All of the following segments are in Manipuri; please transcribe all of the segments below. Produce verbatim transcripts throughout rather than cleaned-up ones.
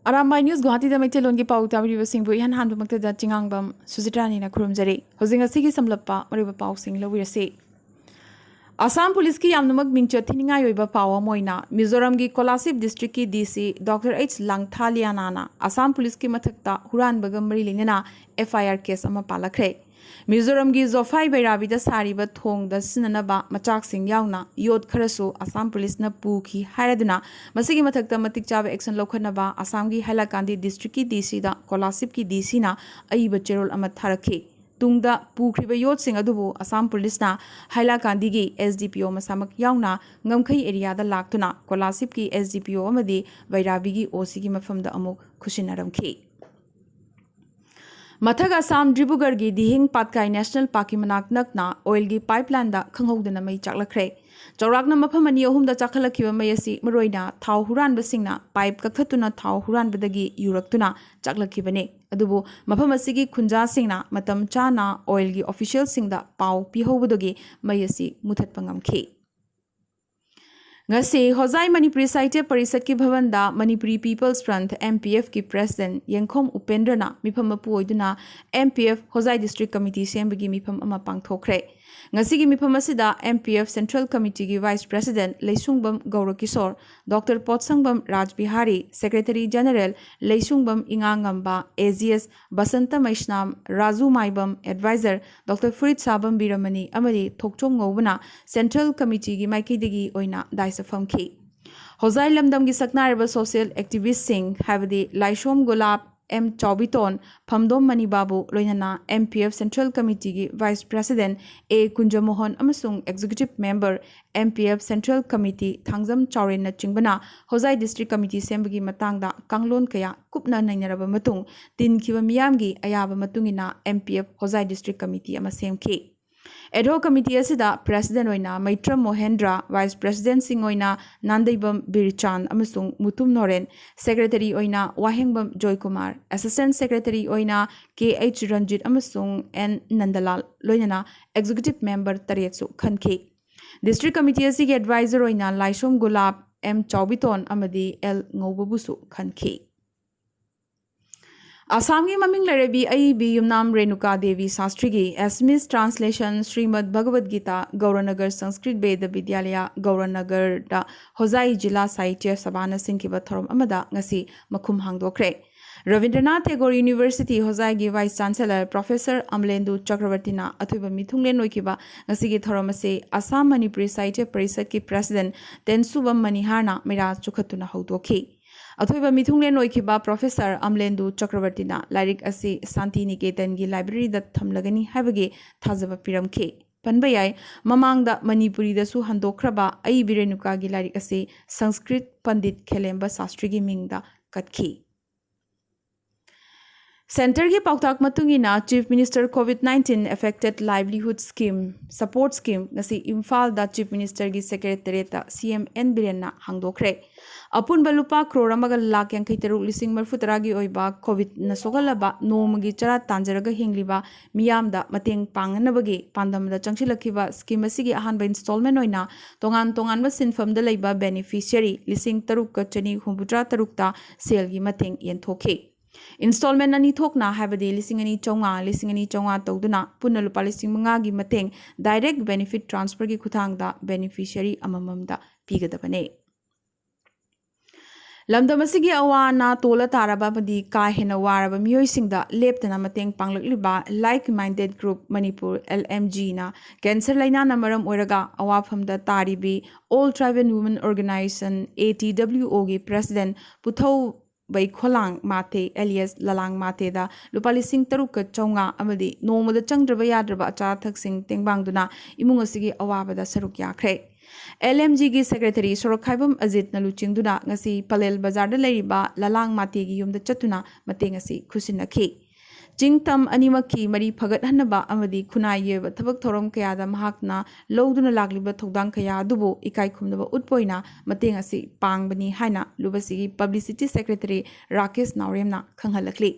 ꯑꯔꯥꯝꯕꯥꯏ ꯅ꯭ꯌꯨꯁ ꯒꯨꯋꯥꯍꯥꯇꯤꯗ ꯃꯩꯇꯩꯂꯣꯟꯒꯤ ꯄꯥꯎ ꯇꯥꯕꯤꯔꯤꯕꯁꯤꯡꯕꯨ ꯏꯍꯥꯟ ꯍꯥꯟꯕꯃꯛꯇꯗ ꯆꯤꯉꯥꯡꯕꯝ ꯁꯨꯖꯤꯇ꯭ꯔꯥꯅꯤꯅ ꯈꯨꯔꯨꯝꯖꯔꯤ꯫ ꯍꯧꯖꯤꯛ ꯉꯁꯤꯒꯤ ꯁꯝꯂꯞꯄ ꯃꯔꯨꯑꯣꯏꯕ ꯄꯥꯎꯁꯤꯡ ꯂꯧꯕꯤꯔꯁꯤ꯫ ꯑꯁꯥꯝ ꯄꯨꯂꯤꯁꯀꯤ ꯌꯥꯝꯅꯃꯛ ꯃꯤꯡꯆꯠ ꯊꯤꯅꯤꯡꯉꯥꯏ ꯑꯣꯏꯕ ꯄꯥꯎ ꯑꯃ ꯑꯣꯏꯅ ꯃꯤꯖꯣꯔꯥꯝꯒꯤ ꯀꯣꯂꯥꯁꯤꯞ ꯗꯤꯁꯇ꯭ꯔꯤꯛꯀꯤ ꯗꯤ ꯁꯤ ꯗꯣꯛꯇꯔ ꯑꯩꯆ ꯂꯥꯡꯊꯥꯂꯤꯌꯥꯅꯥꯅ ꯑꯁꯥꯝ ꯄꯨꯂꯤꯁꯀꯤ ꯃꯊꯛꯇ ꯍꯨꯔꯥꯟꯕꯒ ꯃꯔꯤ ꯂꯩꯅꯅ ꯑꯦꯐ ꯑꯥꯏ ꯑꯥꯔ ꯀꯦꯁ ꯑꯃ ꯄꯥꯜꯂꯛꯈ꯭ꯔꯦ꯫ ꯃꯤꯖꯣꯔꯥꯝꯒꯤ ꯖꯣꯐꯥꯏ ꯕꯩꯔꯥꯕꯤꯗ ꯁꯥꯔꯤꯕ ꯊꯣꯡꯗ ꯁꯤꯖꯤꯟꯅꯅꯕ ꯃꯆꯥꯛꯁꯤꯡ ꯌꯥꯎꯅ ꯌꯣꯠ ꯈꯔꯁꯨ ꯑꯁꯥꯝ ꯄꯨꯂꯤꯁꯅ ꯄꯨꯈꯤ ꯍꯥꯏꯔꯗꯨꯅ ꯃꯁꯤꯒꯤ ꯃꯊꯛꯇ ꯃꯇꯤꯛ ꯆꯥꯕ ꯑꯦꯛꯁꯟ ꯂꯧꯈꯠꯅꯕ ꯑꯁꯥꯝꯒꯤ ꯍꯥꯏꯂꯥꯀꯥꯟꯗꯤ ꯗꯤꯁꯇ꯭ꯔꯤꯛꯀꯤ ꯗꯤ ꯁꯤꯗ ꯀꯣꯂꯥꯁꯤꯞꯀꯤ ꯗꯤ ꯁꯤꯅ ꯑꯏꯕ ꯆꯦꯔꯣꯜ ꯑꯃ ꯊꯥꯔꯛꯈꯤ꯫ ꯇꯨꯡꯗ ꯄꯨꯈ꯭ꯔꯤꯕ ꯌꯣꯠꯁꯤꯡ ꯑꯗꯨꯕꯨ ꯑꯁꯥꯝ ꯄꯨꯂꯤꯁꯅ ꯍꯥꯏꯂꯥꯀꯥꯟꯗꯤꯒꯤ ꯑꯦꯁ ꯗꯤ ꯄꯤ ꯑꯣ ꯃꯁꯥꯃꯛ ꯌꯥꯎꯅ ꯉꯝꯈꯩ ꯑꯦꯔꯤꯌꯥꯗ ꯂꯥꯛꯇꯨꯅ ꯀꯣꯂꯥꯁꯤꯞꯀꯤ ꯑꯦꯁ ꯗꯤ ꯄꯤ ꯑꯣ ꯑꯃꯗꯤ ꯕꯩꯔꯥꯕꯤꯒꯤ ꯑꯣ ꯁꯤꯒꯤ ꯃꯐꯝꯗ ꯑꯃꯨꯛ ꯈꯨꯠꯁꯤꯟꯅꯔꯝꯈꯤ꯫ ꯃꯊꯛ ꯑꯁꯥꯝ ꯗꯤꯕ꯭ꯔꯨꯒꯔꯒꯤ ꯗꯤꯍꯤꯡ ꯄꯥꯠꯀꯥꯏ ꯅꯦꯁꯅꯦꯜ ꯄꯥꯔꯛꯀꯤ ꯃꯅꯥꯛ ꯅꯛꯅ ꯑꯣꯏꯜꯒꯤ ꯄꯥꯏꯞꯂꯥꯏꯟꯗ ꯈꯪꯍꯧꯗꯅ ꯃꯩ ꯆꯥꯛꯂꯛꯈ꯭ꯔꯦ꯫ ꯆꯥꯎꯔꯥꯛꯅ ꯃꯐꯝ ꯑꯅꯤ ꯑꯍꯨꯝꯗ ꯆꯥꯛꯈꯠꯂꯛꯈꯤꯕ ꯃꯩ ꯑꯁꯤ ꯃꯔꯨꯑꯣꯏꯅ ꯊꯥꯎ ꯍꯨꯔꯥꯟꯕꯁꯤꯡꯅ ꯄꯥꯏꯞ ꯀꯛꯊꯠꯇꯨꯅ ꯊꯥꯎ ꯍꯨꯔꯥꯟꯕꯗꯒꯤ ꯌꯨꯔꯛꯇꯨꯅ ꯆꯥꯛꯂꯛꯈꯤꯕꯅꯤ꯫ ꯑꯗꯨꯕꯨ ꯃꯐꯝ ꯑꯁꯤꯒꯤ ꯈꯨꯟꯖꯥꯁꯤꯡꯅ ꯃꯇꯝ ꯆꯥꯅ ꯑꯣꯏꯜꯒꯤ ꯑꯣꯐꯤꯁꯤꯌꯦꯜꯁꯤꯡꯗ ꯄꯥꯎ ꯄꯤꯍꯧꯕꯗꯨꯒꯤ ꯃꯩ ꯑꯁꯤ ꯃꯨꯊꯠꯄ ꯉꯝꯈꯤ꯫ ꯉꯁꯤ ꯍꯣꯖꯥꯏ ꯃꯅꯤꯄꯨꯔꯤ ꯁꯥꯍꯤꯇ꯭ꯌ ꯄꯔꯤꯁꯠꯀꯤ ꯚꯕꯟꯗ Manipuri peoples front, M P ꯑꯦꯐꯀꯤ ꯄ꯭ꯔꯦꯁꯤꯗꯦꯟꯠ ꯌꯦꯡꯈꯣꯝ ꯎꯄꯦꯟꯗ꯭ꯔꯅ ꯃꯤꯐꯝ ꯃꯄꯨ ꯑꯣꯏꯗꯨꯅ M P F Hojai district committee ꯁꯦꯝꯕꯒꯤ ꯃꯤꯐꯝ ꯑꯃ ꯄꯥꯡꯊꯣꯛꯈ꯭ꯔꯦ꯫ ꯉꯁꯤꯒꯤ ꯃꯤꯐꯝ ꯑꯁꯤꯗ ꯑꯦꯝ ꯄꯤ ꯑꯦꯐ ꯁꯦꯟꯇ꯭ꯔꯦꯜ ꯀꯃꯤꯇꯤꯒꯤ vice president Leisungbam Gourakishor, doctor Potsangbam Rajbihari, secretary general Leisungbam ꯏꯉꯥꯉꯝꯕ, A G S Basanta Meisnam, Raju Maibam, adviser doctor Phuritsabam Biramani ꯑꯃꯗꯤ ꯊꯣꯛꯆꯣꯝ ꯉꯧꯕꯅ ꯁꯦꯟꯇ꯭ꯔꯦꯜ ꯀꯃꯤꯇꯤꯒꯤ ꯃꯥꯏꯀꯩꯗꯒꯤ ꯑꯣꯏꯅ ꯗꯥꯏꯁꯇ ꯐꯝꯈꯤ꯫ ꯍꯣꯖꯥꯏ ꯂꯝꯗꯝꯒꯤ ꯁꯛꯅꯥꯏꯔꯕ ꯁꯣꯁꯤꯌꯦꯜ ꯑꯦꯛꯇꯤꯚꯤꯁ꯭ꯠꯁꯤꯡ ꯍꯥꯏꯕꯗꯤ ꯂꯥꯏꯁꯣꯝ ꯒꯨꯂꯥꯞ, ꯑꯦꯝ ꯆꯥꯎꯕꯤꯇꯣꯟ, ꯐꯝꯗꯣꯝ ꯃꯅꯤꯕꯥꯕꯨ, ꯂꯣꯏꯅꯅ ꯑꯦꯝ ꯄꯤ ꯑꯦꯐ ꯁꯦꯟꯇ꯭ꯔꯦꯜ ꯀꯃꯤꯇꯤꯒꯤ ꯚꯥꯏꯁ ꯄ꯭ꯔꯦꯁꯤꯗꯦꯟꯠ ꯑꯦ ꯀꯨꯟꯖꯃꯣꯍꯟ ꯑꯃꯁꯨꯡ executive member, M P F central committee Thangjam ꯆꯥꯎꯔꯦꯟꯅꯆꯤꯡꯕꯅ ꯍꯣꯖꯥꯏ ꯗꯤꯁꯇ꯭ꯔꯤꯛ ꯀꯃꯤꯇꯤ ꯁꯦꯝꯕꯒꯤ ꯃꯇꯥꯡꯗ ꯀꯥꯡꯂꯣꯟ ꯀꯌꯥ ꯀꯨꯞꯅ ꯅꯩꯅꯔꯕ ꯃꯇꯨꯡ, ꯇꯤꯟꯈꯤꯕ ꯃꯤꯌꯥꯝꯒꯤ ꯑꯌꯥꯕ ꯃꯇꯨꯡ ꯏꯟꯅ M P F Hojai district committee ꯑꯃ ꯁꯦꯝꯈꯤ꯫ ꯑꯦꯗꯍꯣꯛ ꯀꯃꯤꯇꯤ ꯑꯁꯤꯗ ꯄ꯭ꯔꯦꯁꯤꯗꯦꯟꯠ ꯑꯣꯏꯅ ꯃꯩꯇ꯭ꯔꯝ ꯃꯣꯍꯦꯟꯗ꯭ꯔ, ꯚꯥꯏꯁ ꯄ꯭ꯔꯦꯁꯤꯗꯦꯟꯠꯁꯤꯡ ꯑꯣꯏꯅ ꯅꯥꯟꯗꯩꯕꯝ ꯕꯤꯔꯆꯥꯟ ꯑꯃꯁꯨꯡ ꯃꯨꯇꯨꯝ ꯅꯣꯔꯦꯟ, ꯁꯦꯀ꯭ꯔꯦꯇꯔꯤ ꯑꯣꯏꯅ ꯋꯥꯍꯦꯡꯕꯝ ꯖꯣꯏꯀꯨꯃꯥꯔ, ꯑꯦꯁꯤꯁꯇꯦꯟꯠ ꯁꯦꯀ꯭ꯔꯦꯇꯔꯤ ꯑꯣꯏꯅ ꯀꯦ ꯑꯩꯆ ꯔꯟꯖꯤꯠ ꯑꯃꯁꯨꯡ ꯑꯦꯟ ꯅꯟꯗꯂꯥꯜ, ꯂꯣꯏꯅꯅ ꯑꯦꯛꯖꯤꯀ꯭ꯌꯨꯇꯤꯚ ꯃꯦꯝꯕꯔ ꯇꯔꯦꯠꯁꯨ ꯈꯟꯈꯤ꯫ ꯗꯤꯁꯇ꯭ꯔꯤꯛ ꯀꯃꯤꯇꯤ ꯑꯁꯤꯒꯤ ꯑꯦꯗꯚꯥꯏꯖꯔ ꯑꯣꯏꯅ ꯂꯥꯏꯁꯣꯝ ꯒꯨꯂꯥꯞ, ꯑꯦꯝ ꯆꯥꯎꯕꯤꯇꯣꯟ ꯑꯃꯗꯤ ꯑꯦꯜ ꯉꯧꯕꯕꯨꯁꯨ ꯈꯟꯈꯤ꯫ ꯑꯁꯥꯝꯒꯤ ꯃꯃꯤꯡ ꯂꯩꯔꯕꯤ ꯑꯏꯕꯤ ꯌꯨꯝꯅꯥꯝ ꯔꯦꯅꯨꯀꯥ ꯗꯦꯕꯤ ꯁꯥꯁꯇ꯭ꯔꯤꯒꯤ Assamese translation ꯁ꯭ꯔꯤꯃꯗ ꯚꯒꯕꯗ ꯒꯤꯇꯥ ꯒꯧꯔꯅꯒꯔ ꯁꯪꯁꯀ꯭ꯔꯤꯠ ꯕꯦꯗ ꯕꯤꯗ꯭ꯌꯥꯂꯌ ꯒꯧꯔꯅꯒꯔꯗ ꯍꯣꯖꯥꯏ ꯖꯤꯂꯥ ꯁꯥꯍꯤꯇ꯭ꯌ ꯁꯚꯥꯅ ꯁꯤꯟꯈꯤꯕ ꯊꯧꯔꯝ ꯑꯃꯗ ꯉꯁꯤ ꯃꯈꯨꯝ ꯍꯥꯡꯗꯣꯛꯈ꯭ꯔꯦ꯫ ꯔꯕꯤꯟꯗ꯭ꯔꯅꯥꯊ ꯇꯦꯒꯣꯔ ꯌꯨꯅꯤꯚꯔꯁꯤꯇꯤ ꯍꯣꯖꯥꯏꯒꯤ ꯚꯥꯏꯁ ꯆꯥꯟꯁꯦꯂꯔ ꯄ꯭ꯔꯣꯐꯦꯁꯔ ꯑꯃꯂꯦꯟꯗꯨ ꯆꯀ꯭ꯔꯕꯔꯇꯤꯅ ꯑꯊꯣꯏꯕ ꯃꯤꯊꯨꯡꯂꯦꯟ ꯑꯣꯏꯈꯤꯕ ꯉꯁꯤꯒꯤ ꯊꯧꯔꯝ ꯑꯁꯤ ꯑꯁꯥꯝ ꯃꯅꯤꯄꯨꯔꯤ ꯁꯥꯍꯤꯇ꯭ꯌ ꯄꯔꯤꯁꯠꯀꯤ ꯄ꯭ꯔꯦꯁꯤꯗꯦꯟꯠ ꯇꯦꯟꯁꯨꯕꯝ ꯃꯅꯤꯍꯥꯔꯅ ꯃꯩꯔꯥ ꯆꯨꯈꯠꯇꯨꯅ ꯍꯧꯗꯣꯛꯈꯤ꯫ ꯑꯊꯣꯏꯕ ꯃꯤꯊꯨꯡꯂꯦꯟ ꯑꯣꯏꯈꯤꯕ ꯄ꯭ꯔꯣꯐꯦꯁꯔ ꯑꯃꯂꯦꯟꯗꯨ ꯆꯀ꯭ꯔꯕꯔꯇꯤꯅ ꯂꯥꯏꯔꯤꯛ ꯑꯁꯤ ꯁꯥꯟꯇꯤ ꯅꯤꯀꯦꯇꯟꯒꯤ ꯂꯥꯏꯕ꯭ꯔꯦꯔꯤꯗ ꯊꯝꯂꯒꯅꯤ ꯍꯥꯏꯕꯒꯤ ꯊꯥꯖꯕ ꯄꯤꯔꯝꯈꯤ꯫ ꯄꯟꯕ ꯌꯥꯏ, ꯃꯃꯥꯡꯗ ꯃꯅꯤꯄꯨꯔꯤꯗꯁꯨ ꯍꯟꯗꯣꯛꯈ꯭ꯔꯕ ꯑꯏꯕꯤ ꯔꯦꯅꯨꯀꯥꯒꯤ ꯂꯥꯏꯔꯤꯛ ꯑꯁꯤ ꯁꯪꯁꯀ꯭ꯔꯤꯠ ꯄꯟꯗꯤꯠ ꯈꯦꯂꯦꯝꯕ ꯁꯥꯁꯇ꯭ꯔꯤꯒꯤ ꯃꯤꯡꯗ ꯀꯠꯈꯤ꯫ ꯁꯦꯟꯇꯔꯒꯤ ꯄꯥꯎꯇꯥꯛ ꯃꯇꯨꯡ ꯏꯟꯅ, Chief Minister COVID nineteen Affected Livelihood Scheme Support Scheme ꯉꯁꯤ ꯏꯝꯐꯥꯜꯗ Chief Ministerꯒꯤ ꯁꯦꯀ꯭ꯔꯦꯇꯔꯤꯌꯦꯠꯇ ꯁꯤ ꯑꯦꯝ ꯑꯦꯟ ꯕꯤꯔꯦꯟꯅ ꯍꯥꯡꯗꯣꯛꯈ꯭ꯔꯦ꯫ ꯑꯄꯨꯟꯕ ꯂꯨꯄꯥ ꯀ꯭ꯔꯣꯔ ꯑꯃꯒ ꯂꯥꯈ ꯌꯥꯡꯈꯩ ꯇꯔꯨꯛ ꯂꯤꯁꯤꯡ ꯃꯔꯤꯐꯨ ꯇꯔꯥꯒꯤ ꯑꯣꯏꯕ ꯀꯣꯚꯤꯗꯅ ꯁꯣꯛꯍꯜꯂꯕ ꯅꯣꯡꯃꯒꯤ ꯆꯔꯥ ꯇꯥꯟꯖꯔꯒ ꯍꯤꯡꯂꯤꯕ ꯃꯤꯌꯥꯝꯗ ꯃꯇꯦꯡ ꯄꯥꯡꯅꯅꯕꯒꯤ ꯄꯥꯟꯗꯝꯗ ꯆꯪꯁꯤꯜꯂꯛꯈꯤꯕ ꯁ꯭ꯀꯤꯝ ꯑꯁꯤꯒꯤ ꯑꯍꯥꯟꯕ ꯏꯟꯁꯇꯣꯜꯃꯦꯟ ꯑꯣꯏꯅ ꯇꯣꯉꯥꯟ ꯇꯣꯉꯥꯟꯕ ꯁꯤꯟꯐꯝꯗ ꯂꯩꯕ ꯕꯦꯅꯤꯐꯤꯁꯤꯌꯔꯤ ꯂꯤꯁꯤꯡ ꯇꯔꯨꯛꯀ ꯆꯅꯤ ꯍꯨꯝꯐꯨꯇꯔꯥ ꯇꯔꯨꯛꯇ ꯁꯦꯜꯒꯤ ꯃꯇꯦꯡ ꯌꯦꯟꯊꯣꯛꯈꯤ꯫ ꯏꯟꯁꯇꯣꯜꯃꯦꯟ ꯑꯅꯤ ꯊꯣꯛꯅ, ꯍꯥꯏꯕꯗꯤ ꯂꯤꯁꯤꯡ ꯑꯅꯤ ꯆꯥꯝꯃꯉꯥ, ꯂꯤꯁꯤꯡ ꯑꯅꯤ ꯆꯥꯝꯃꯉꯥ ꯇꯧꯗꯨꯅ ꯄꯨꯟꯅ ꯂꯨꯄꯥ ꯂꯤꯁꯤꯡ ꯃꯉꯥꯒꯤ ꯃꯇꯦꯡ ꯗꯥꯏꯔꯦꯛ ꯕꯦꯅꯤꯐꯤꯠ ꯇ꯭ꯔꯥꯟꯁꯐꯔꯒꯤ ꯈꯨꯠꯊꯥꯡꯗ ꯕꯦꯅꯤꯐꯤꯁꯤꯌꯔꯤ ꯑꯃꯃꯝꯗ ꯄꯤꯒꯗꯕꯅꯤ꯫ ꯂꯝꯗꯝ ꯑꯁꯤꯒꯤ ꯑꯋꯥ ꯑꯅꯥ ꯇꯣꯜꯂ ꯇꯥꯔꯕ ꯑꯃꯗꯤ ꯀꯥ ꯍꯦꯟꯅ ꯋꯥꯔꯕ ꯃꯤꯑꯣꯏꯁꯤꯡꯗ ꯂꯦꯞꯇꯅ ꯃꯇꯦꯡ ꯄꯥꯡꯂꯛꯂꯤꯕ Like Minded Group Manipur, L M G ꯅ ꯀꯦꯟꯁꯔ ꯂꯩꯅꯥꯅ ꯃꯔꯝ ꯑꯣꯏꯔꯒ ꯑꯋꯥꯐꯝꯗ ꯇꯥꯔꯤꯕꯤ All Tribal Women Organization, A T W O ꯒꯤ ꯄ꯭ꯔꯦꯁꯤꯗꯦꯟꯠ ꯄꯨꯊꯧ ꯕꯩꯈꯣꯂꯥꯡ ꯃꯥꯊꯦ alias ꯂꯂꯥꯡ ꯃꯥꯊꯦꯗ ꯂꯨꯄꯥ ꯂꯤꯁꯤꯡ ꯇꯔꯨꯛꯀ ꯆꯥꯝꯃꯉꯥ ꯑꯃꯗꯤ ꯅꯣꯡꯃꯗ ꯆꯪꯗ꯭ꯔꯕ ꯌꯥꯗ꯭ꯔꯕ ꯑꯆꯥ ꯑꯊꯛꯁꯤꯡ ꯇꯦꯡꯕꯥꯡꯗꯨꯅ ꯏꯃꯨꯡ ꯑꯁꯤꯒꯤ ꯑꯋꯥꯕꯗ ꯁꯔꯨꯛ ꯌꯥꯈ꯭ꯔꯦ꯫ L M G ꯒꯤ ꯁꯦꯀ꯭ꯔꯦꯇꯔꯤ ꯁꯣꯔꯣꯛꯈꯥꯏꯕꯝ ꯑꯖꯤꯠꯅ ꯂꯨꯆꯤꯡꯗꯨꯅ ꯉꯁꯤ ꯄꯂꯦꯜ ꯕꯖꯥꯔꯗ ꯂꯩꯔꯤꯕ ꯂꯂꯥꯡ ꯃꯥꯊꯦꯒꯤ ꯌꯨꯝꯗ ꯆꯠꯇꯨꯅ ꯃꯇꯦꯡ ꯑꯁꯤ ꯈꯨꯠꯁꯤꯟꯅꯈꯤ꯫ ꯆꯤꯡ ꯇꯝ ꯑꯅꯤꯃꯛꯀꯤ ꯃꯔꯤ ꯐꯒꯠꯍꯟꯅꯕ ꯑꯃꯗꯤ ꯈꯨꯟꯅꯥꯏꯒꯤ ꯑꯣꯏꯕ ꯊꯕꯛ ꯊꯧꯔꯝ ꯀꯌꯥꯗ ꯃꯍꯥꯛꯅ ꯂꯧꯗꯨꯅ ꯂꯥꯛꯂꯤꯕ ꯊꯧꯗꯥꯡ ꯀꯌꯥ ꯑꯗꯨꯕꯨ ꯏꯀꯥꯏ ꯈꯨꯝꯅꯕ ꯎꯠꯄ ꯑꯣꯏꯅ ꯃꯇꯦꯡ ꯑꯁꯤ ꯄꯥꯡꯕꯅꯤ ꯍꯥꯏꯅ ꯂꯨꯞ ꯑꯁꯤꯒꯤ ꯄꯕ꯭ꯂꯤꯁꯤꯇꯤ ꯁꯦꯀ꯭ꯔꯦꯇꯔꯤ ꯔꯥꯀꯦꯁ ꯅꯥꯎꯔꯦꯝꯅ ꯈꯪꯍꯜꯂꯛꯂꯤ꯫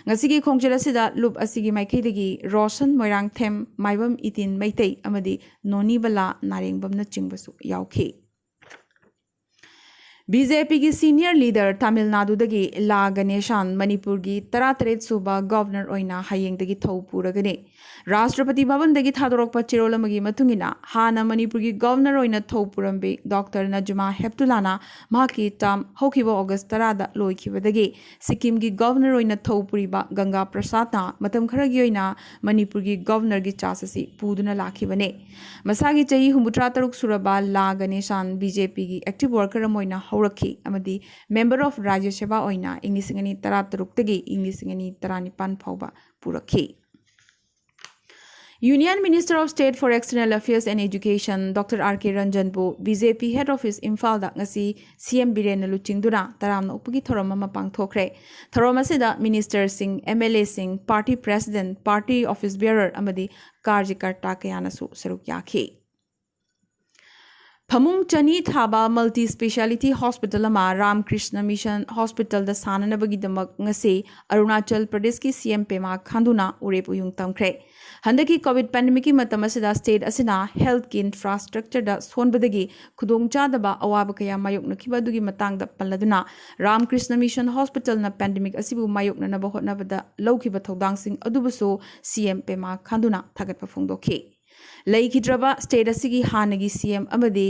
ꯉꯁꯤꯒꯤ ꯈꯣꯡꯆꯠ ꯑꯁꯤꯗ ꯂꯨꯞ ꯑꯁꯤꯒꯤ ꯃꯥꯏꯀꯩꯗꯒꯤ ꯔꯣꯁꯟ ꯃꯣꯏꯔꯥꯡꯊꯦꯝ, ꯃꯥꯏꯕꯝ ꯏꯇꯤꯟ ꯃꯩꯇꯩ ꯑꯃꯗꯤ ꯅꯣꯅꯤꯕꯂꯥ ꯅꯥꯔꯦꯡꯕꯝꯅꯆꯤꯡꯕꯁꯨ ꯌꯥꯎꯈꯤ꯫ ꯕꯤ ꯖꯦ ꯄꯤꯒꯤ senior leader ꯇꯥꯃꯤꯜ ꯅꯥꯗꯨꯗꯒꯤ ꯂꯥ ꯒꯅꯦꯁꯥꯟ ꯃꯅꯤꯄꯨꯔꯒꯤ ꯇꯔꯥꯇꯔꯦꯠ ꯁꯨꯕ governor ꯑꯣꯏꯅ ꯍꯌꯦꯡꯗꯒꯤ ꯊꯧ ꯄꯨꯔꯒꯅꯤ꯫ ꯔꯥꯁꯇ꯭ꯔꯄꯇꯤ ꯚꯕꯟꯗꯒꯤ ꯊꯥꯗꯣꯔꯛꯄ ꯆꯦꯔꯣꯜ ꯑꯃꯒꯤ ꯃꯇꯨꯡ ꯏꯟꯅ, ꯍꯥꯟꯅ ꯃꯅꯤꯄꯨꯔꯒꯤ governor ꯑꯣꯏꯅ ꯊꯧ ꯄꯨꯔꯝꯕꯤ ꯗꯣꯛꯇꯔ ꯅꯖꯃꯥ ꯍꯦꯞꯇꯨꯂꯥꯅ ꯃꯍꯥꯛꯀꯤ term ꯍꯧꯈꯤꯕ August ꯇꯔꯥꯗ ꯂꯣꯏꯈꯤꯕꯗꯒꯤ ꯁꯤꯛꯀꯤꯝꯒꯤ governor ꯑꯣꯏꯅ ꯊꯧ ꯄꯨꯔꯤꯕ ꯒꯪꯒꯥ ꯄ꯭ꯔꯁꯥꯗꯅ ꯃꯇꯝ ꯈꯔꯒꯤ ꯑꯣꯏꯅ ꯃꯅꯤꯄꯨꯔꯒꯤ governorꯒꯤ charge ꯑꯁꯤ ꯄꯨꯗꯨꯅ ꯂꯥꯛꯈꯤꯕꯅꯤ꯫ ꯃꯁꯥꯒꯤ ꯆꯍꯤ ꯍꯨꯝꯐꯨꯇꯔꯥ ꯇꯔꯨꯛ ꯁꯨꯔꯕ ꯂꯥ ꯒꯅꯦꯁꯥꯟ ꯕꯤ ꯖꯦ ꯄꯤꯒꯤ active worker ꯑꯃ ꯑꯣꯏꯅ ꯍꯧꯔꯛꯈꯤ ꯑꯃꯗꯤ member of ꯔꯥꯖ꯭ꯌ ꯁꯦꯕꯥ ꯑꯣꯏꯅ ꯏꯪ ꯂꯤꯁꯤꯡ ꯑꯅꯤ ꯇꯔꯥꯇꯔꯨꯛꯇꯒꯤ ꯏꯪ ꯂꯤꯁꯤꯡ ꯑꯅꯤ ꯇꯔꯥꯅꯤꯄꯥꯟ ꯐꯥꯎꯕ ꯄꯨꯔꯛꯈꯤ꯫ Union Minister of State for External Affairs and Education doctor R K ꯔꯟꯖꯟꯕꯨ B J P head office ꯏꯝꯐꯥꯜꯗ ꯉꯁꯤ ꯁꯤ ꯑꯦꯝ ꯕꯤꯔꯦꯟꯅ ꯂꯨꯆꯤꯡꯗꯨꯅ ꯇꯔꯥꯝꯅ ꯑꯣꯛꯄꯒꯤ ꯊꯧꯔꯝ ꯑꯃ ꯄꯥꯡꯊꯣꯛꯈ꯭ꯔꯦ꯫ ꯊꯧꯔꯝ ꯑꯁꯤꯗ ministerꯁꯤꯡ, M L Aꯁꯤꯡ, party president, party office bearer ꯑꯃꯗꯤ ꯀꯥꯔꯖꯀꯔꯇꯥ ꯀꯌꯥꯅꯁꯨ ꯁꯔꯨꯛ ꯌꯥꯈꯤ꯫ ꯐꯃꯨꯡ ꯆꯅꯤ ꯊꯥꯕ multi speciality hospital ꯑꯃ ꯔꯥꯝꯀ꯭ꯔꯤꯁꯅ ꯃꯤꯁꯟ ꯍꯣꯁꯄꯤꯇꯥꯜꯗ ꯁꯥꯅꯅꯕꯒꯤꯗꯃꯛ ꯉꯁꯤ ꯑꯔꯨꯅꯥꯆꯜ ꯄ꯭ꯔꯗꯦꯁꯀꯤ ꯁꯤ ꯑꯦꯝ ꯄꯦꯃꯥ ꯈꯥꯟꯗꯨꯅ ꯎꯔꯦꯞ ꯎꯌꯨꯡ ꯇꯝꯈ꯭ꯔꯦ꯫ ꯍꯟꯗꯛꯀꯤ COVID pandemicꯀꯤ ꯃꯇꯝ ꯑꯁꯤꯗ state ꯑꯁꯤꯅ healthꯀꯤ infrastructureꯗ ꯁꯣꯟꯕꯗꯒꯤ ꯈꯨꯗꯣꯡꯆꯥꯗꯕ ꯑꯋꯥꯕ ꯀꯌꯥ ꯃꯥꯌꯣꯛꯅꯈꯤꯕ ꯑꯗꯨꯒꯤ ꯃꯇꯥꯡꯗ ꯄꯜꯂꯗꯨꯅ, ꯔꯥꯝꯀ꯭ꯔꯤꯁꯅ ꯃꯤꯁꯟ ꯍꯣꯁꯄꯤꯇꯥꯜꯅ pandemic ꯑꯁꯤꯕꯨ ꯃꯥꯌꯣꯛꯅꯅꯕ ꯍꯣꯠꯅꯕꯗ ꯂꯧꯈꯤꯕ ꯊꯧꯗꯥꯡꯁꯤꯡ ꯑꯗꯨꯕꯨꯁꯨ ꯁꯤ ꯑꯦꯝ ꯄꯦꯃꯥ ꯈꯥꯟꯗꯨꯅ ꯊꯥꯒꯠꯄ ꯐꯣꯡꯗꯣꯛꯈꯤ꯫ ꯂꯩꯈꯤꯗ꯭ꯔꯕ state ꯑꯁꯤꯒꯤ ꯍꯥꯟꯅꯒꯤ ꯁꯤ ꯑꯦꯝ ꯑꯃꯗꯤ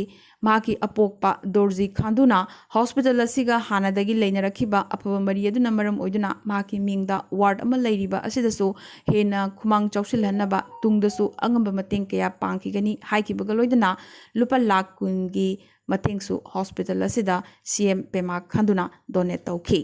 ꯃꯍꯥꯛꯀꯤ ꯑꯄꯣꯛꯄ ꯗꯣꯔꯖꯤ ꯈꯥꯟꯗꯨꯅ ꯍꯣꯁꯄꯤꯇꯥꯜ ꯑꯁꯤꯒ ꯍꯥꯟꯅꯗꯒꯤ ꯂꯩꯅꯔꯛꯈꯤꯕ ꯑꯐꯕ ꯃꯔꯤ ꯑꯗꯨꯅ ꯃꯔꯝ ꯑꯣꯏꯗꯨꯅ ꯃꯍꯥꯛꯀꯤ ꯃꯤꯡꯗ ward ꯑꯃ ꯂꯩꯔꯤꯕ ꯑꯁꯤꯗꯁꯨ ꯍꯦꯟꯅ ꯈꯨꯃꯥꯡ ꯆꯥꯎꯁꯤꯜꯍꯟꯅꯕ ꯇꯨꯡꯗꯁꯨ ꯑꯉꯝꯕ ꯃꯇꯦꯡ ꯀꯌꯥ ꯄꯥꯡꯈꯤꯒꯅꯤ ꯍꯥꯏꯈꯤꯕꯒ ꯂꯣꯏꯅꯅ ꯂꯨꯄꯥ ꯂꯥꯈ ꯀꯨꯟꯒꯤ ꯃꯇꯦꯡꯁꯨ ꯍꯣꯁꯄꯤꯇꯥꯜ ꯑꯁꯤꯗ ꯁꯤ ꯑꯦꯝ ꯄꯦꯃꯥ ꯈꯥꯟꯗꯨꯅ donate ꯇꯧꯈꯤ꯫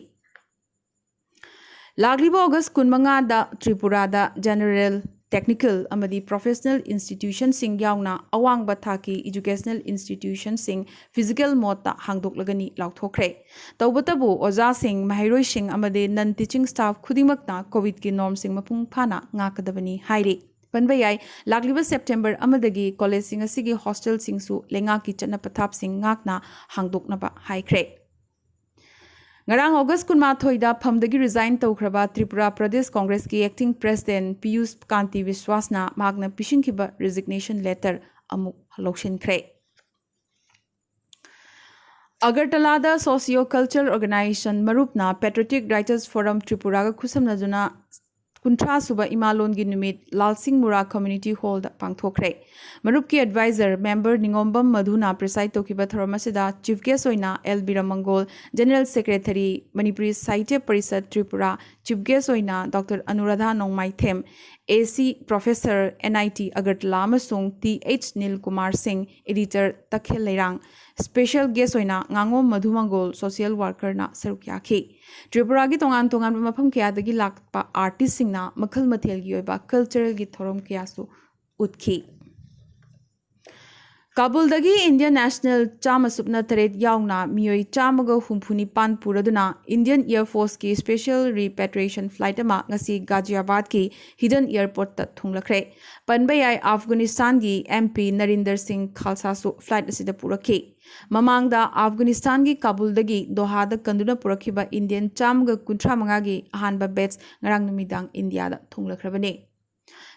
ꯂꯥꯛꯂꯤꯕ August ꯀꯨꯟꯃꯉꯥꯗ ꯇ꯭ꯔꯤꯄꯨꯔꯥꯗ general, technical ꯑꯃꯗꯤ professional institutionꯁꯤꯡ ꯌꯥꯎꯅ ꯑꯋꯥꯡꯕ ꯊꯥꯛꯀꯤ educational institutionꯁꯤꯡ physical modeꯇ ꯍꯥꯡꯗꯣꯛꯂꯒꯅꯤ ꯂꯥꯎꯊꯣꯛꯈ꯭ꯔꯦ꯫ ꯇꯧꯕꯇꯕꯨ ꯑꯣꯖꯥꯁꯤꯡ, ꯃꯍꯩꯔꯣꯏꯁꯤꯡ ꯑꯃꯗꯤ non teaching staff ꯈꯨꯗꯤꯡꯃꯛꯅ COVIDꯀꯤ normꯁꯤꯡ ꯃꯄꯨꯡ ꯐꯥꯅ ꯉꯥꯛꯀꯗꯕꯅꯤ ꯍꯥꯏꯔꯤ꯫ ꯄꯟꯕ ꯌꯥꯏ, ꯂꯥꯛꯂꯤꯕ September ꯑꯃꯗꯒꯤ collegeꯁꯤꯡ ꯑꯁꯤꯒꯤ hostelꯁꯤꯡꯁꯨ ꯂꯩꯉꯥꯛꯀꯤ ꯆꯠꯅ ꯄꯊꯥꯞꯁꯤꯡ ꯉꯥꯛꯅ ꯍꯥꯡꯗꯣꯛꯅꯕ ꯍꯥꯏꯈ꯭ꯔꯦ꯫ ꯉꯔꯥꯡ August ꯀꯨꯟꯃꯥꯊꯣꯏꯗ ꯐꯝꯗꯒꯤ resign ꯇꯧꯈ꯭ꯔꯕ ꯇ꯭ꯔꯤꯄꯨꯔꯥ ꯄ꯭ꯔꯗꯦꯁ ꯀꯣꯡꯒ꯭ꯔꯦꯁꯀꯤ acting president ꯄꯤꯌꯨꯁ ꯀꯥꯟꯇꯤ ꯕꯤꯁ꯭ꯋꯥꯁꯅ ꯃꯍꯥꯛꯅ ꯄꯤꯁꯤꯟꯈꯤꯕ resignation letter ꯑꯃꯨꯛ ꯂꯧꯁꯤꯟꯈ꯭ꯔꯦ꯫ ꯑꯒꯔꯇꯂꯥꯗ Socio Cultural Organization ꯃꯔꯨꯞꯅ Patriotic Writers Forum ꯇ꯭ꯔꯤꯄꯨꯔꯥꯒ ꯈꯨꯠꯁꯝꯅꯗꯨꯅ ꯀꯨꯟꯊ꯭ꯔꯥ ꯁꯨꯕ ꯏꯃꯥꯂꯣꯟꯒꯤ ꯅꯨꯃꯤꯠ ꯂꯥꯜꯁꯤꯡ ꯃꯨꯔꯥ Community Hallꯗ ꯄꯥꯡꯊꯣꯛꯈ꯭ꯔꯦ꯫ ꯃꯔꯨꯞꯀꯤ advisor member ꯅꯤꯉꯣꯝꯕꯝ ꯃꯙꯨꯅ preside ꯇꯧꯈꯤꯕ ꯊꯧꯔꯝ ꯑꯁꯤꯗ chief guest ꯑꯣꯏꯅ L Biramangol, General Secretary, Manipuri Sahitya Parishad Tripura, chief guest ꯑꯣꯏꯅ doctor Anuradha Nongmaithem, A C professor, N I T Agartala, ꯑꯃꯁꯨꯡ ꯇꯤ ꯑꯩꯆ ꯅꯤꯜ ꯀꯨꯃꯥꯔ ꯁꯤꯡ, editor ꯇꯈꯦꯜ ꯂꯩꯔꯥꯡ, special guest ꯑꯣꯏꯅ ꯉꯥꯉꯣꯝ ꯃꯙꯨꯃꯪꯒꯣꯜ, social workerꯅ ꯁꯔꯨꯛ ꯌꯥꯈꯤ꯫ ꯇ꯭ꯔꯤꯄꯨꯔꯥꯒꯤ ꯇꯣꯉꯥꯟ ꯇꯣꯉꯥꯟꯕ ꯃꯐꯝ ꯀꯌꯥꯗꯒꯤ ꯂꯥꯛꯄ artistꯁꯤꯡꯅ ꯃꯈꯜ ꯃꯊꯦꯜꯒꯤ ꯑꯣꯏꯕ culturalꯒꯤ ꯊꯧꯔꯝ ꯀꯌꯥꯁꯨ ꯎꯠꯈꯤ꯫ ꯀꯥꯕꯨꯜꯗꯒꯤ Indian national ꯆꯥꯝꯃ ꯁꯨꯞꯅ ꯇꯔꯦꯠ ꯌꯥꯎꯅ ꯃꯤꯑꯣꯏ ꯆꯥꯝꯃꯒ ꯍꯨꯝꯐꯨ ꯅꯤꯄꯥꯟ ꯄꯨꯔꯗꯨꯅ Indian Air Forceꯀꯤ special repatriation flight ꯑꯃ ꯉꯁꯤ ꯒꯥꯖꯤꯌꯥꯕꯥꯗꯀꯤ Hindon Airportꯇ ꯊꯨꯡꯂꯈ꯭ꯔꯦ꯫ ꯄꯟꯕ ꯌꯥꯏ, ꯑꯐꯒꯥꯅꯤꯁꯇꯥꯟꯒꯤ M P ꯅꯔꯤꯟꯗꯔ ꯁꯤꯡ ꯈꯥꯜꯁꯥꯁꯨ flight ꯑꯁꯤꯗ ꯄꯨꯔꯛꯈꯤ꯫ ꯃꯃꯥꯡꯗ ꯑꯐꯒꯥꯅꯤꯁꯇꯥꯟꯒꯤ ꯀꯥꯕꯨꯜꯗꯒꯤ ꯗꯣꯍꯥꯗ ꯀꯟꯗꯨꯅ ꯄꯨꯔꯛꯈꯤꯕ Indian ꯆꯥꯝꯃꯒ ꯀꯨꯟꯊ꯭ꯔꯥ ꯃꯉꯥꯒꯤ ꯑꯍꯥꯟꯕ batch ꯉꯔꯥꯡ ꯅꯨꯃꯤꯗꯥꯡ ꯏꯟꯗꯤꯌꯥꯗ ꯊꯨꯡꯂꯈ꯭ꯔꯕꯅꯤ꯫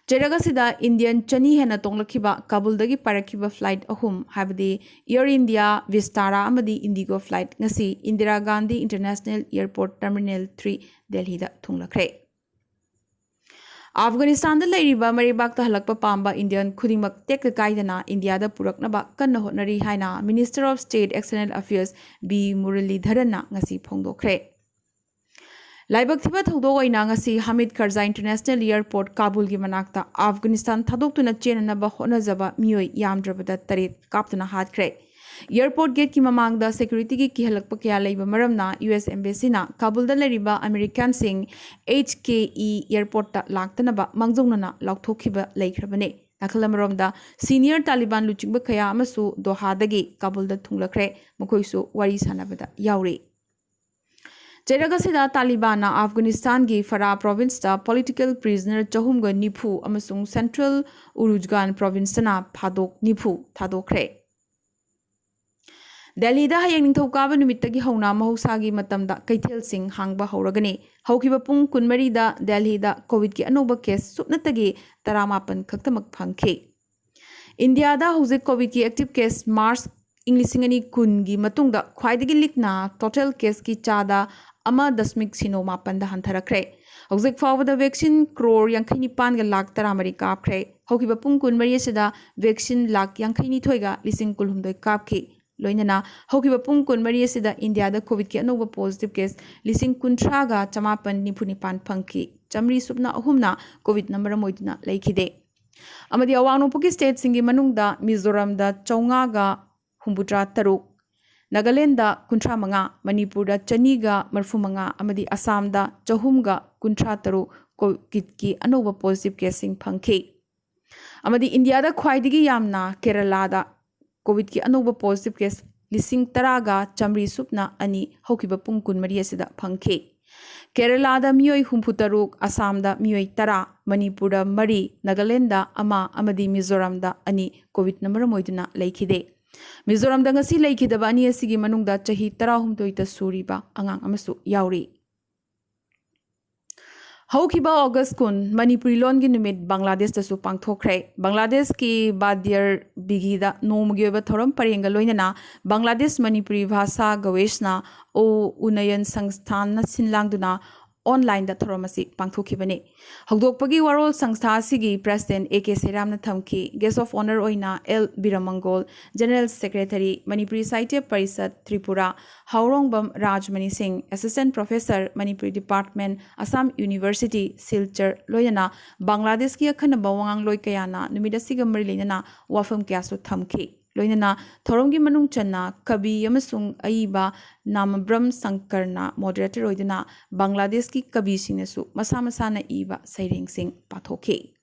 ꯆꯩꯔꯛ ꯑꯁꯤꯗ Indian ꯆꯅꯤ ꯍꯦꯟꯅ ꯇꯣꯡꯂꯛꯈꯤꯕ ꯀꯥꯕꯨꯜꯗꯒꯤ ꯄꯥꯏꯔꯛꯈꯤꯕ flight ꯑꯍꯨꯝ, ꯍꯥꯏꯕꯗꯤ Air India, Vistara ꯑꯃꯗꯤ IndiGo flight ꯉꯁꯤ Indira Gandhi International Airport Terminal three ꯗꯦꯜꯍꯤꯗ ꯊꯨꯡꯂꯈ꯭ꯔꯦ꯫ ꯑꯐꯒꯥꯅꯤꯁꯇꯥꯟꯗ ꯂꯩꯔꯤꯕ ꯃꯔꯩꯕꯥꯛꯇ ꯍꯜꯂꯛꯄ ꯄꯥꯝꯕ Indian ꯈꯨꯗꯤꯡꯃꯛ ꯇꯦꯛꯇ ꯀꯥꯏꯗꯅ ꯏꯟꯗꯤꯌꯥꯗ ꯄꯨꯔꯛꯅꯕ ꯀꯟꯅ ꯍꯣꯠꯅꯔꯤ ꯍꯥꯏꯅ Minister of State External Affairs B ꯃꯨꯔꯂꯤꯙꯔꯟꯅ ꯉꯁꯤ ꯐꯣꯡꯗꯣꯛꯈ꯭ꯔꯦ꯫ ꯂꯥꯏꯕꯛ ꯊꯤꯕ ꯊꯧꯗꯣꯛ ꯑꯣꯏꯅ ꯉꯁꯤ ꯍꯥꯃꯤꯗ ꯀꯔꯖꯥꯏ International Airport ꯀꯥꯕꯨꯜꯒꯤ ꯃꯅꯥꯛꯇ ꯑꯐꯒꯥꯅꯤꯁꯇꯥꯟ ꯊꯥꯗꯣꯛꯇꯨꯅ ꯆꯦꯟꯅꯅꯕ ꯍꯣꯠꯅꯖꯕ ꯃꯤꯑꯣꯏ ꯌꯥꯝꯗ꯭ꯔꯕꯗ ꯇꯔꯦꯠ ꯀꯥꯞꯇꯨꯅ ꯍꯥꯠꯈ꯭ꯔꯦ꯫ Airport gateꯀꯤ ꯃꯃꯥꯡꯗ securityꯒꯤ ꯀꯤꯍꯜꯂꯛꯄ ꯀꯌꯥ ꯂꯩꯕ ꯃꯔꯝꯅ U S Embassyꯅ ꯀꯥꯕꯨꯜꯗ ꯂꯩꯔꯤꯕ Americanꯁꯤꯡ H K E airportꯇ ꯂꯥꯛꯇꯅꯕ ꯃꯥꯡꯖꯧꯅꯅ ꯂꯥꯎꯊꯣꯛꯈꯤꯕ ꯂꯩꯈ꯭ꯔꯕꯅꯤ꯫ ꯅꯥꯀꯜ ꯑꯃꯔꯣꯝꯗ, senior ꯇꯥꯂꯤꯕꯥꯟ ꯂꯨꯆꯤꯡꯕ ꯀꯌꯥ ꯑꯃꯁꯨ ꯗꯣꯍꯥꯗꯒꯤ ꯀꯥꯕꯨꯜꯗ ꯊꯨꯡꯂꯈ꯭ꯔꯦ꯫ ꯃꯈꯣꯏꯁꯨ ꯋꯥꯔꯤ ꯁꯥꯟꯅꯕꯗ ꯌꯥꯎꯔꯤ꯫ ꯆꯩꯔꯛ ꯑꯁꯤꯗ ꯇꯥꯂꯤꯕꯥꯟꯅ ꯑꯐꯒꯥꯅꯤꯁꯇꯥꯟꯒꯤ ꯐꯔꯥ provinceꯇ political prisoner ꯆꯍꯨꯝꯒ ꯅꯤꯐꯨ ꯑꯃꯁꯨꯡ central Uruzgan provinceꯇꯅ ꯐꯥꯗꯣꯛ ꯅꯤꯐꯨ ꯊꯥꯗꯣꯛꯈ꯭ꯔꯦ꯫ ꯗꯦꯜꯂꯤꯗ ꯍꯌꯦꯡ ꯅꯤꯡꯊꯧꯀꯥꯕ ꯅꯨꯃꯤꯠꯇꯒꯤ ꯍꯧꯅ ꯃꯍꯧꯁꯥꯒꯤ ꯃꯇꯝꯗ ꯀꯩꯊꯦꯜꯁꯤꯡ ꯍꯥꯡꯕ ꯍꯧꯔꯒꯅꯤ꯫ ꯍꯧꯈꯤꯕ ꯄꯨꯡ ꯀꯨꯟꯃꯔꯤꯗ ꯗꯦꯜꯂꯤꯗ COVIDꯀꯤ ꯑꯅꯧꯕ case ꯁꯨꯞꯅꯇꯒꯤ ꯇꯔꯥꯃꯥꯄꯟ ꯈꯛꯇꯃꯛ ꯐꯪꯈꯤ꯫ ꯏꯟꯗꯤꯌꯥꯗ ꯍꯧꯖꯤꯛ COVIDꯀꯤ active case March ꯏꯪ ꯂꯤꯁꯤꯡ ꯑꯅꯤ ꯀꯨꯟꯒꯤ ꯃꯇꯨꯡꯗ ꯈ꯭ꯋꯥꯏꯗꯒꯤ ꯂꯤꯛꯅ total caseꯀꯤ ꯆꯥꯗ ꯑꯃ ꯗꯁꯃꯤꯛ ꯁꯤꯅꯣ ꯃꯥꯄꯟꯗ ꯍꯟꯊꯔꯛꯈ꯭ꯔꯦ꯫ ꯍꯧꯖꯤꯛ ꯐꯥꯎꯕꯗ vaccine ꯀ꯭ꯔꯣꯔ ꯌꯥꯡꯈꯩ ꯅꯤꯄꯥꯟꯒ ꯂꯥꯛ ꯇꯔꯥ ꯃꯔꯤ ꯀꯥꯞꯈ꯭ꯔꯦ꯫ ꯍꯧꯈꯤꯕ ꯄꯨꯡ ꯀꯨꯟꯃꯔꯤ ꯑꯁꯤꯗ vaccine ꯂꯥꯛ ꯌꯥꯡꯈꯩ ꯅꯤꯊꯣꯏꯒ ꯂꯤꯁꯤꯡ ꯀꯨꯟꯍꯨꯝꯗꯣꯏ ꯀꯥꯞꯈꯤ꯫ ꯂꯣꯏꯅꯅ ꯍꯧꯈꯤꯕ ꯄꯨꯡ ꯀꯨꯟꯃꯔꯤ ꯑꯁꯤꯗ ꯏꯟꯗꯤꯌꯥꯗ COVIDꯀꯤ ꯑꯅꯧꯕ positive case ꯂꯤꯁꯤꯡ ꯀꯨꯟꯊ꯭ꯔꯥꯒ ꯆꯃꯥꯄꯟ ꯅꯤꯐꯨ ꯅꯤꯄꯥꯟ ꯐꯪꯈꯤ꯫ ꯆꯥꯃꯔꯤ ꯁꯨꯞꯅ ꯑꯍꯨꯝꯅ COVIDꯅ ꯃꯔꯝ ꯑꯣꯏꯗꯨꯅ ꯂꯩꯈꯤꯗꯦ꯫ ꯑꯃꯗꯤ ꯑꯋꯥꯡ ꯅꯣꯡꯄꯣꯛꯀꯤ stateꯁꯤꯡꯒꯤ ꯃꯅꯨꯡꯗ ꯃꯤꯖꯣꯔꯥꯝꯗ ꯆꯥꯝꯃꯉꯥꯒ ꯍꯨꯝꯐꯨꯇꯔꯥ ꯇꯔꯨꯛ, ꯅꯥꯒꯥꯂꯦꯟꯗ ꯀꯨꯟꯊ꯭ꯔꯥ ꯃꯉꯥ, ꯃꯅꯤꯄꯨꯔꯗ ꯆꯅꯤꯒ ꯃꯔꯤꯐꯨ ꯃꯉꯥ ꯑꯃꯗꯤ ꯑꯁꯥꯝꯗ ꯆꯍꯨꯝꯒ ꯀꯨꯟꯊ꯭ꯔꯥ ꯇꯔꯨꯛ COVIDꯀꯤ ꯑꯅꯧꯕ positive caseꯁꯤꯡ ꯐꯪꯈꯤ꯫ ꯑꯃꯗꯤ ꯏꯟꯗꯤꯌꯥꯗ ꯈ꯭ꯋꯥꯏꯗꯒꯤ ꯌꯥꯝꯅ ꯀꯦꯔꯂꯥꯗ COVIDꯀꯤ ꯑꯅꯧꯕ positive case ꯂꯤꯁꯤꯡ ꯇꯔꯥꯒ ꯆꯥꯃꯔꯤ ꯁꯨꯞꯅ ꯑꯅꯤ ꯍꯧꯈꯤꯕ ꯄꯨꯡ ꯀꯨꯟꯃꯔꯤ ꯑꯁꯤꯗ ꯐꯪꯈꯤ꯫ ꯀꯦꯔꯂꯥꯗ ꯃꯤꯑꯣꯏ ꯍꯨꯝꯐꯨꯇꯔꯨꯛ, ꯑꯁꯥꯝꯗ ꯃꯤꯑꯣꯏ ꯇꯔꯥ, ꯃꯅꯤꯄꯨꯔꯗ ꯃꯔꯤ, ꯅꯥꯒꯥꯂꯦꯟꯗ ꯑꯃ ꯑꯃꯗꯤ ꯃꯤꯖꯣꯔꯥꯝꯗ ꯑꯅꯤ COVIDꯅ ꯃꯔꯝ ꯑꯣꯏꯗꯨꯅ ꯂꯩꯈꯤꯗꯦ꯫ ꯃꯤꯖꯣꯔꯥꯝꯗ ꯉꯁꯤ ꯂꯩꯈꯤꯗꯕ ꯑꯅꯤ ꯑꯁꯤꯒꯤ ꯃꯅꯨꯡꯗ ꯆꯍꯤ ꯇꯔꯥꯍꯨꯝꯗꯣꯏꯗ ꯁꯨꯔꯤꯕ ꯑꯉꯥꯡ ꯑꯃꯁꯨ ꯌꯥꯎꯔꯤ꯫ ꯍꯧꯈꯤꯕ ꯑꯣꯒꯁ ꯀꯨꯟ ꯃꯅꯤꯄꯨꯔꯤ ꯂꯣꯟꯒꯤ ꯅꯨꯃꯤꯠ ꯕꯪꯒ꯭ꯂꯥꯗꯦꯁꯇꯁꯨ ꯄꯥꯡꯊꯣꯛꯈ꯭ꯔꯦ꯫ ꯕꯪꯒ꯭ꯂꯥꯗꯦꯁꯀꯤ ꯕꯥꯗꯤꯌꯔ ꯕꯤꯒꯤꯗ ꯅꯣꯡꯃꯒꯤ ꯑꯣꯏꯕ ꯊꯧꯔꯝ ꯄꯔꯦꯡꯒ ꯂꯣꯏꯅꯅ ꯕꯪꯒ꯭ꯂꯥꯗꯦꯁ ꯃꯅꯤꯄꯨꯔꯤ ꯚꯥꯁꯥ ꯒꯋꯦꯁꯅ ꯎ ꯎꯅꯌꯟ ꯁꯪꯁꯊꯥꯟꯅ ꯁꯤꯟ ꯂꯥꯡꯗꯨꯅ online ꯊꯧꯔꯝ ꯑꯁꯤ ꯄꯥꯡꯊꯣꯛꯈꯤꯕꯅꯤ꯫ ꯍꯧꯗꯣꯛꯄꯒꯤ ꯋꯥꯔꯣꯜ ꯁꯪꯁꯊꯥ ꯑꯁꯤꯒꯤ president A K ꯁꯩꯔꯥꯝꯅ ꯊꯝꯈꯤ꯫ Guest of honour ꯑꯣꯏꯅ L ꯕꯤꯔꯃꯪꯒꯣꯜ, General Secretary, Manipuri Sahitya Parishad Tripura, ꯍꯥꯎꯔꯣꯡꯕꯝ Rajmani ꯁꯤꯡ, Assistant Professor, Manipuri Department, Assam University, Silchar, ꯂꯣꯏꯅꯅ ꯕꯪꯒ꯭ꯂꯥꯗꯦꯁꯀꯤ ꯑꯈꯟꯅꯕ ꯋꯥꯉꯥꯡꯂꯣꯏ ꯀꯌꯥꯅ ꯅꯨꯃꯤꯠ ꯑꯁꯤꯒ ꯃꯔꯤ ꯂꯩꯅꯅ ꯋꯥꯐꯝ ꯀꯌꯥꯁꯨ ꯊꯝꯈꯤ꯫ ꯂꯣꯏꯅꯅ ꯊꯧꯔꯝꯒꯤ ꯃꯅꯨꯡ ꯆꯟꯅ ꯀꯕꯤ ꯑꯃꯁꯨꯡ ꯑꯏꯕ ꯅꯥꯃꯕ꯭ꯔꯝ ꯁꯪꯀꯔꯅ moderator ꯑꯣꯏꯗꯨꯅ ꯕꯪꯒ꯭ꯂꯥꯗꯦꯁꯀꯤ ꯀꯕꯤꯁꯤꯡꯅꯁꯨ ꯃꯁꯥ ꯃꯁꯥꯅ ꯏꯕ ꯁꯩꯔꯦꯡꯁꯤꯡ ꯄꯥꯊꯣꯛꯈꯤ꯫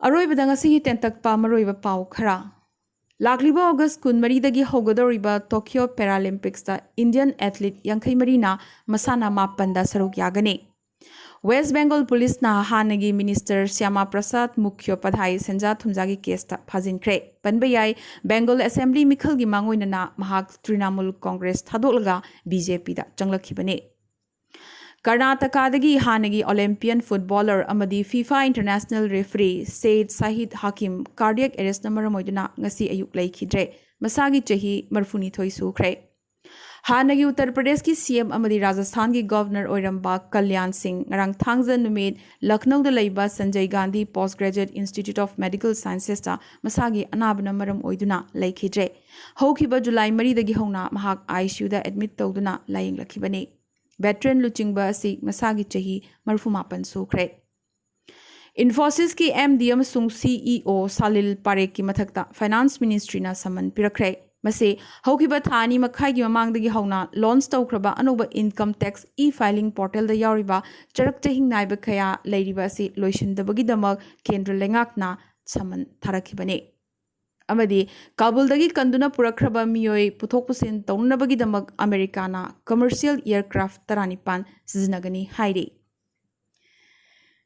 ꯑꯔꯣꯏꯕꯗ ꯉꯁꯤꯒꯤ ꯇꯦꯟꯇꯛꯄ ꯃꯔꯨꯑꯣꯏꯕ ꯄꯥꯎ ꯈꯔ꯫ ꯂꯥꯛꯂꯤꯕ ꯑꯣꯒꯁ ꯀꯨꯟꯃꯔꯤꯗꯒꯤ ꯍꯧꯒꯗꯧꯔꯤꯕ Tokyo Paralympicsꯇ Indian athlete ꯌꯥꯡꯈꯩ ꯃꯔꯤꯅ ꯃꯁꯥꯟꯅ ꯃꯥꯄꯟꯗ ꯁꯔꯨꯛ ꯌꯥꯒꯅꯤ꯫ West Bengal Policeꯅ ꯍꯥꯟꯅꯒꯤ Minister ꯁ꯭ꯌꯥꯃꯥ ꯄ꯭ꯔꯁꯥꯗ ꯃꯨꯈ꯭ꯌꯣꯄꯥꯙꯥꯏ ꯁꯦꯟꯖꯥ ꯊꯨꯝꯖꯥꯒꯤ caseꯇ ꯐꯥꯖꯤꯟꯈ꯭ꯔꯦ꯫ ꯄꯟꯕ ꯌꯥꯏ, Bengal Assembly ꯃꯤꯈꯜꯒꯤ ꯃꯥꯡꯑꯣꯏꯅꯅ ꯃꯍꯥꯛ ꯇ꯭ꯔꯤꯅꯥꯃꯨꯜ Congress ꯊꯥꯗꯣꯛꯂꯒ BJPꯗ ꯆꯪꯂꯛꯈꯤꯕꯅꯤ꯫ ꯀꯔꯅꯥꯇꯀꯥꯗꯒꯤ ꯍꯥꯟꯅꯒꯤ Olympian footballer ꯑꯃꯗꯤ FIFA international referee ꯁꯦꯌꯗ Shahid ꯍꯥꯀꯤꯝ cardiac arrestꯅ ꯃꯔꯝ ꯑꯣꯏꯗꯨꯅ ꯉꯁꯤ ꯑꯌꯨꯛ ꯂꯩꯈꯤꯗ꯭ꯔꯦ꯫ ꯃꯁꯥꯒꯤ ꯆꯍꯤ ꯃꯔꯤꯐꯨꯅꯤꯊꯣꯏ ꯁꯨꯈ꯭ꯔꯦ꯫ ꯍꯥꯟꯅꯒꯤ ꯎꯠꯇꯔ ꯄ꯭ꯔꯗꯦꯁꯀꯤ CM ꯑꯃꯗꯤ ꯔꯥꯖꯁꯊꯥꯟꯒꯤ ꯒꯚꯔꯅꯔ ꯑꯣꯏꯔꯝꯕ ꯀꯜꯌꯥꯟ ꯁꯤꯡ ꯉꯔꯥꯡ ꯊꯥꯡꯖ ꯅꯨꯃꯤꯠ ꯂꯈꯅꯧꯗ ꯂꯩꯕ Sanjay Gandhi Post Graduate Institute of Medical Sciences ꯇ ꯃꯁꯥꯒꯤ ꯑꯅꯥꯕꯅ ꯃꯔꯝ ꯑꯣꯏꯗꯨꯅ ꯂꯩꯈꯤꯗ꯭ꯔꯦ꯫ ꯍꯧꯈꯤꯕ ꯖꯨꯂꯥꯏ ꯃꯔꯤꯗꯒꯤ ꯍꯧꯅ ꯃꯍꯥꯛ ICU ꯗ admit ꯇꯧꯗꯨꯅ ꯂꯥꯌꯦꯡꯂꯛꯈꯤꯕꯅꯤ꯫ Veteran ꯂꯨꯆꯤꯡꯕ ꯑꯁꯤ ꯃꯁꯥꯒꯤ ꯆꯍꯤ ꯃꯔꯤꯐꯨꯃꯥꯄꯟ ꯁꯨꯈ꯭ꯔꯦ꯫ ꯏꯟꯐꯣꯁꯤꯁꯀꯤ MD ꯑꯃꯁꯨꯡ CEO ꯁꯥꯂꯤꯜ ꯄꯥꯔꯦꯈꯀꯤ ꯃꯊꯛꯇ Finance Ministryꯅ summon ꯄꯤꯔꯛꯈ꯭ꯔꯦ꯫ ꯃꯁꯤ ꯍꯧꯈꯤꯕ ꯊꯥ ꯑꯅꯤ ꯃꯈꯥꯏꯒꯤ ꯃꯃꯥꯡꯗꯒꯤ ꯍꯧꯅ launch ꯇꯧꯈ꯭ꯔꯕ ꯑꯅꯧꯕ income tax e-filing portalꯗ ꯌꯥꯎꯔꯤꯕ ꯆꯔꯛ ꯆꯍꯤꯡ ꯅꯥꯏꯕ ꯀꯌꯥ ꯂꯩꯔꯤꯕ ꯑꯁꯤ ꯂꯣꯏꯁꯤꯟꯗꯕꯒꯤꯗꯃꯛ ꯀꯦꯟꯗ꯭ꯔ ꯂꯩꯉꯥꯛꯅ summon ꯊꯥꯔꯛꯈꯤꯕꯅꯤ꯫ ꯑꯃꯗꯤ ꯀꯥꯕꯨꯜꯗꯒꯤ ꯀꯟꯗꯨꯅ ꯄꯨꯔꯛꯈ꯭ꯔꯕ ꯃꯤꯑꯣꯏ ꯄꯨꯊꯣꯛ ꯄꯨꯁꯤꯟ ꯇꯧꯅꯅꯕꯒꯤꯗꯃꯛ ꯑꯃꯦꯔꯤꯀꯥꯅ commercial aircraft ꯇꯔꯥꯅꯤꯄꯥꯟ ꯁꯤꯖꯤꯟꯅꯒꯅꯤ ꯍꯥꯏꯔꯤ꯫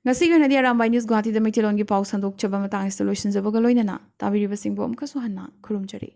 ꯉꯁꯤꯒꯤ ꯑꯣꯏꯅꯗꯤ ꯑꯔꯥꯝꯕꯥꯏ ꯅ꯭ꯌꯨꯁ ꯒꯨꯋꯥꯍꯥꯇꯤꯗ ꯃꯩꯇꯩꯂꯣꯟꯒꯤ ꯄꯥꯎ ꯁꯟꯗꯣꯛꯆꯕ ꯃꯇꯥꯡ ꯑꯁꯤꯗ ꯂꯣꯏꯁꯤꯟꯖꯕꯒ ꯂꯣꯏꯅꯅ ꯇꯥꯕꯤꯔꯤꯕꯁꯤꯡꯕꯨ ꯑꯃꯨꯛꯀꯁꯨ ꯍꯟꯅ ꯈꯨꯔꯨꯝꯖꯔꯤ꯫